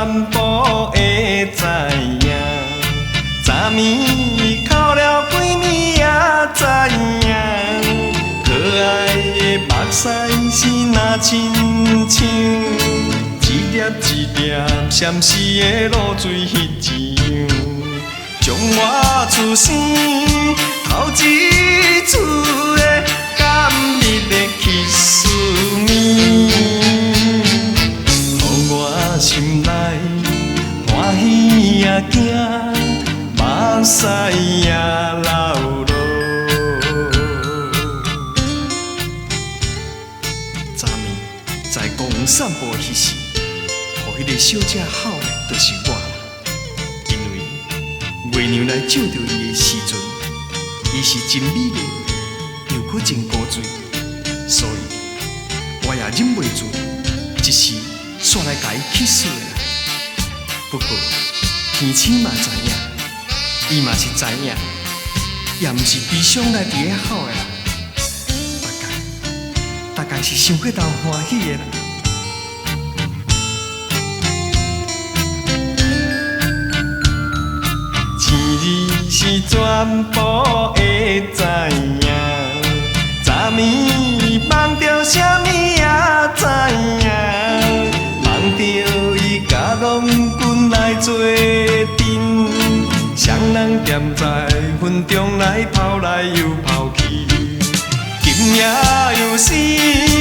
全部會知影。昨暝哭了幾暝也知影，可愛的目屎是若親像一粒一粒閃爍的露水彼一樣，將我出生頭一次的甘蜜的 kiss me，予我心內歡喜也驚，目屎也流落。昨暝在公園散步彼時，予彼个小姐吼的，就是我啦。因為月娘來照著伊的時陣，伊是真美麗，又閣真古錐，所以我也忍袂住，一時煞來共伊 kiss 的啦。不過天星嘛知影，伊嘛是知影，也毋是悲傷來佇咧吼的啦。大概大概是傷過頭歡喜的啦。生日是全部會知影，昨暝夢著啥物也知影，夢著伊佮郎君來做陣，雙人踮在雲中來跑來又跑去，今夜又是。